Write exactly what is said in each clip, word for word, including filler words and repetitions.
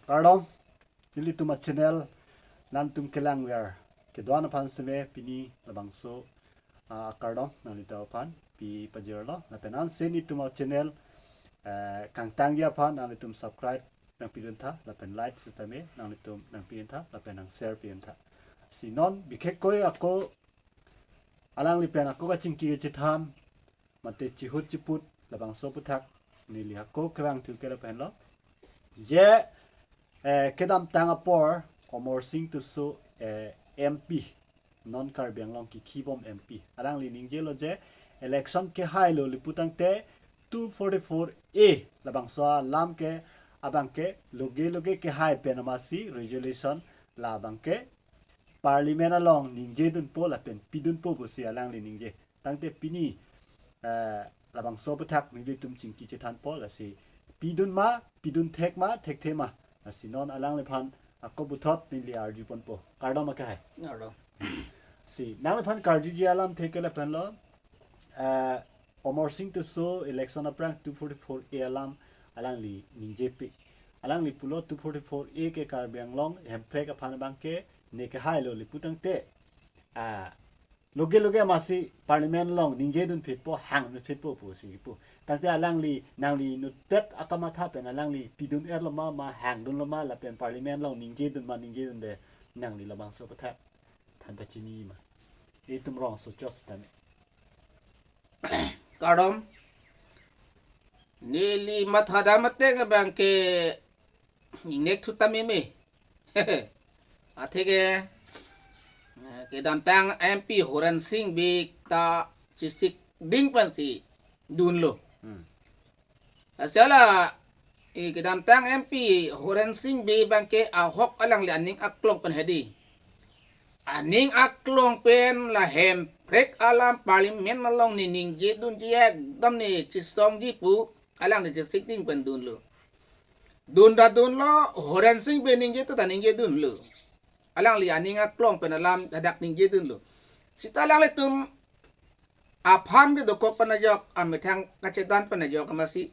Kardom, nelitum a-channel nangtum kelangver kedo-an aphan seme pini labangso, ah, kardom nanglitum aphan pi pajirlo. Lapen ansi nelitum a-channel, eh, kangtangji aphan nanglitum subscribe nangpidun tha, lapen like sitame nanglitum nangpidun tha, lapen nang share pidun tha. Si non bikhekkoi ako alangli pen ako kachingki kachethan, mate chihut chiput labangso aphuthak neli ako kevangthu ke lahenlo. Je, eh, kedamtang apor Amarsing Tisso, eh, M P, non Karbi Anglong kikhibom M P, alangli ningjelo je election kehailo liputangte two forty-four A labangso alam ke abangke loge loge kehai pen amatsi resolution labangke Parliament along ningjedunpo lapen pidunpo pusi alangli ningje. Tangte pini, eh, labangso aphuthak nelitum chingki chethanpo, lasi pidun ma, pidun thek ma, thekthe ma, lasi non alangliphan ako puthot neli arjuponpo. Kardom akehai. Kardom. Si, nangliphan karjuji alamthe ke lahenlo, eh, Amarsing Tisso election aphrang two forty-four A alam alangli ningjepi. Alangli pulo two forty-four A ke Karbi Anglong Hemprek aphan abangke ne kehailo liputangte, ah, loge loge amatsi Parliament along ningjedunphitpo, hangdunphitpo pusi pu. Tangte alangli nangli inutpet akamatha pen alangli pidun-etlo ma, ma hangdunlo ma, lapen Parliament along ningjedun ma ningjedunde, nangli labangso aphuthak than pachini ma. Itum rong so chos tame. Kardom. Neli mathadam ateng abangke ingnek thu tame me. Atheke, eh, kedamtang M P Horensing Bey ta chesik ding pensi dunlo. Hmm. Asala, eh, kedamtang M P Horensing Bey abangke ahok alangli aning aklong pen hedi. Aning aklong pen la Hemprek alam Parliament along ne ningjedunji ekdom ne chesongji pu alangli chesik ding pen dunlo. Dun ta dunlo, Horensing Bey ningje ta ningjedunlo. Alangli aning aklong pen alam hadak ningjedunlo. Sita alanglitum apham kedokok pen ajok, amethang kachedan pen ajok amatsi,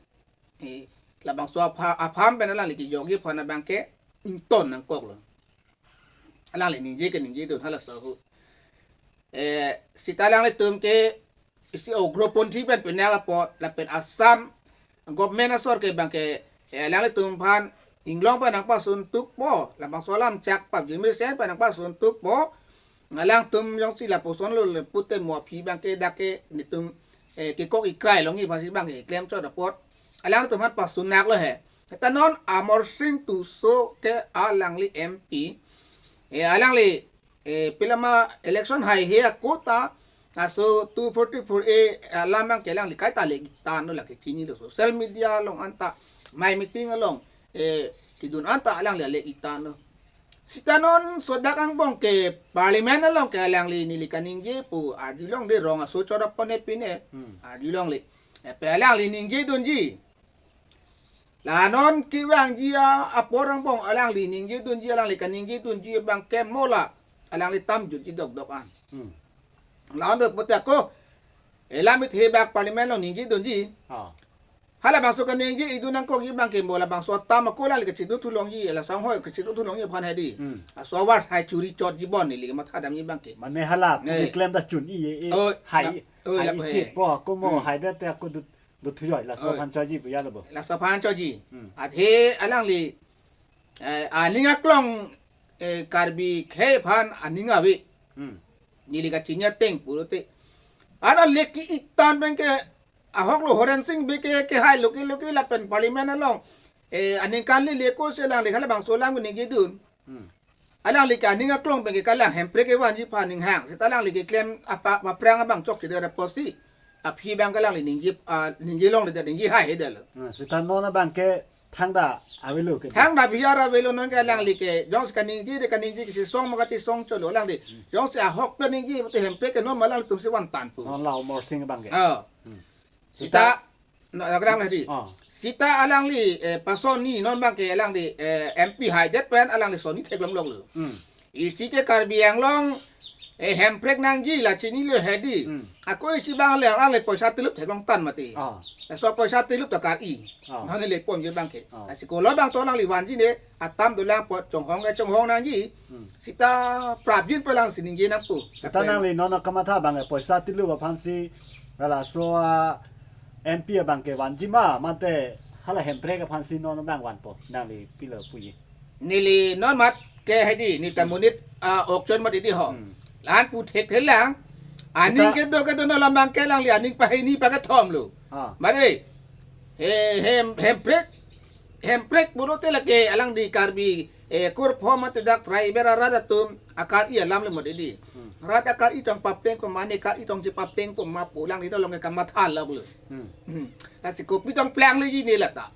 eh, labangso apha-, apham pen alangli kejokji aphan abangke ington nangkoklo. Alangli ningje ke ningjedun halaso ahut. Eh, sita alanglitum ke isi ugroponthi pen penang apot lapen Assam government asor ke abangke, eh, alanglitum aphan inglong pen nangpasun tukpo, labangso alam chak pap jimri sen pen nangpasun tukpo. Alangtum jongsi lapuson lo le pute mo aphi abangke dak ke netum, eh, kekok ikrai longji aphansi abangke klem chot apot alangtum aphan pasun naklo he. Seta non Amarsing Tisso ke alangli M P, eh, alangli, eh, pilama election haihe ako ta, laso two forty-four A alam abangke alangli kaita le-ik tanglo, lake chinilo, social media along anta, mai meeting along, eh, kedun anta alangli le-ik tanglo. Sita non sodak angbong ke Parliament along ke alangli neli kaningje pu arjulongle, rong aso chot aphan ne pine, Hmm. arjulongle. Epe alangli ningjedunji. La non kevangji a-, apor angbong alangli ningjedunji, alangli kaningjedunji abangke mo la alangli tam jutji dokdok an. Hmm. La non pute ako, eh, lamit hebak Parliament along ningjedunji. Ah. Halabangso kaningje idun nangkokji abangke mo labangso atam ako alangli kacheduk thulongji, la songhoi kacheduk thulongji aphan hedi. Hmm. Aso avar hai churi chotji bon neli mathadamji abangke. Mane hala, Eh. ne klem ta chun-i-e, e, Oh, hai, la, oh, hai la, ichit eh. po ako mo, Hmm. haidet te ako dut, dut thujoi, laso Oi. aphan choji pu ya lo bo. Laso aphan choji. Hmm. Athe alangli, eh, aning aklong, eh, Karbi akhei aphan aning ave. Hmm. Neli kachini ateng pulote. Ana le-ik tang abangke ahok lo Horensing Bey ke, kehai loke loke lapen Parliament along, eh, aningkan le le ako si alangli halabangso alam ningjedun. Hmm. Alangli ke aning aklong abangke kalang Hemprek kevanji aphan aning hang. Seta alangli keklem apa, aphrang abang chokche det apotsi aphi abang alangli ningje, ah, ningje longledet, ningje haihedetlo. Ah, seta non abangke thangta avelo ke. Thangta biar avelo, non ke alangli ke jongsi kaningje de kaningje kachesong ma kachesong chotlo alangli. Hmm. Jongsi ahok pen ningje pute Hemprek ke non ma alangtum si van tangpo. Non la Amarsing abangke. Oh. Hmm. Seta, Seta no, kadang hedi. Oh. Seta alangli, eh, pasonni non abangke alangli, eh, M P haidet pen alangli sonni theklongloklo. Hmm. Isi ke Karbi Anglong, eh, Hemprek nangji la chinilo hedi. Hmm. Ako isi abang le alangli poisa tilup theklong tang mati. Oh. Laso poisa tilup ta kar-i. Oh. Non le ponji abangke. Oh. Lasi kolo abang to alangli vanji ne, atam dolang apot chonghong ke chonghong nangji. Hmm. Sita prapjin pelang si ningje nangpo. Sita nangli non kamatha abang ke poisa tilup aphansi halaso M P abang ke vanji ma mate hala Hemprek aphansi non abang vanpo nangli pilo puji. Neli non mat ke hedi neta monit a auction mat di ho. Hmm. Lapu thekthelang. Aning sita kedo kedo non alam abang ke alangli aning pahini pakethom lo. Ah. Mare. He hem Hemprek Hemprek pulote lake alangli Karbi, eh, kurphom mate dak tribal arat atum akar-i alam le mot di. Hmm. Rat akar-i tong papeng po mane akar-i tong chepapeng po ma pu alangli along ke kamatha lok lo. Hmm. Hmm. Lasi kopi tong plang le ji ne lata.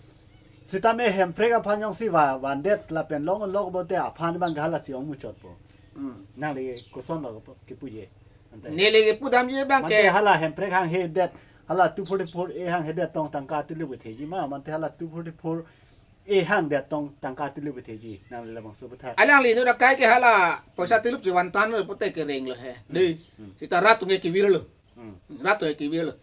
Sitame Hemprek aphan jongsi va vandet lapen longlok pulote aphan abang ke halasi ongmuchotpo. Hmm. Nangli koson lo kepuji. Ante. Neli kepudamji abang mate ke hala Hemprek hanghedet hala two forty-four A hanghedet tong tangka tilup theji ma mate hala two forty-four A hangdet tong tangka tilup theji nangli labangso puthak. Alangli nu rakai ke hala poisa tilup si vantan lo pote kereng lo he. Hmm. Dei. Hmm. Sita rat atum ke kevir lo. Hmm. Rat atum ke kevir lo.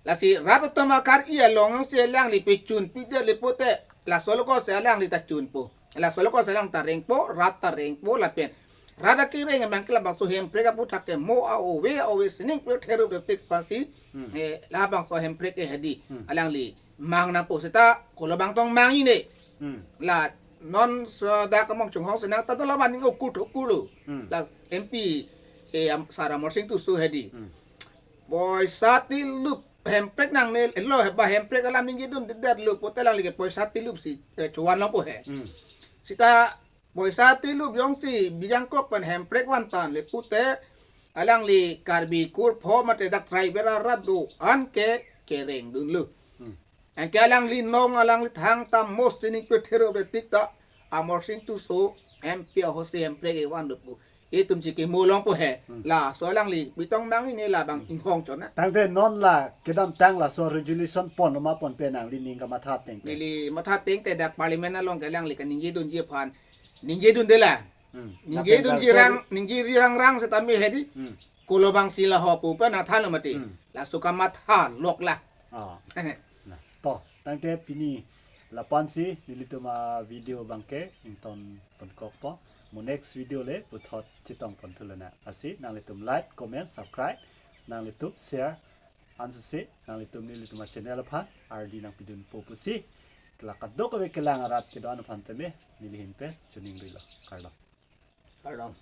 Lasi rat atum akar-i along si alangli pechun pidet le pote laso lo ko si alangli ta chunpo. Laso lo ko si alang ta rengpo, rat ta rengpo lapen. Rat akereng abang ke labangso Hemprek aputhak ke mo a-ove a-ove sining pe therup tik aphansi. Hmm. Eh, labangso Hemprek ke hedi. Hmm. Alangli mang nangpo sita kolo abang tong mang ine. Hmm. La non so dak among chonghong si nang ta dola maning okur okur lo. Hmm. La M P, eh, am-, sar Amarsing Tisso hedi. Hmm. Poisa tilup Hemprek nangne lo he ba Hemprek alam ningjedundedet lo pote alangli ke poisa tilup si, eh, chuan longpo he. Hmm. Sita poisa tilup jongsi Bijangkok pen Hemprek vantan le pote alangli Karbi kurphom mate dak tribal arat do-an ke kerengdun lo. Hmm. Anke alangli nong alangli thang ta mo sining pe therup tik ta Amarsing Tisso M P ahut si Hemprek kevan lo pu. Itum chikimo longpo he. Hmm. Laso alangli pitong mang ine labang inghong chot na. Tangte non la kedamtang laso resolution pon ma ponpe nangli ning kamatha ateng ke. Neli matha ateng ke dak parliament along ke alangli kaningjedunji aphan. Ningjedunde la. Hmm. Ningjedunji rang, ningje rangrang setame hedi. Hmm. Kolo abang si la ho pu pen athan lo mati. Hmm. Laso kamatha lok la. Ah. Nah, to, tangte pini lapu-ansi nelitum avideo abang ke ington ponkokpo. Mo next video le puthot chetong ponthu lonang. Lasi nanglitum like, comment, subscribe, nanglitum share, ansose nanglitum nelitum achannel aphan ardi nangpidunpo pusi la kadokave kelang arat kedo-an aphan tame neli ahin pen choningrilo. Kardom. Kardom.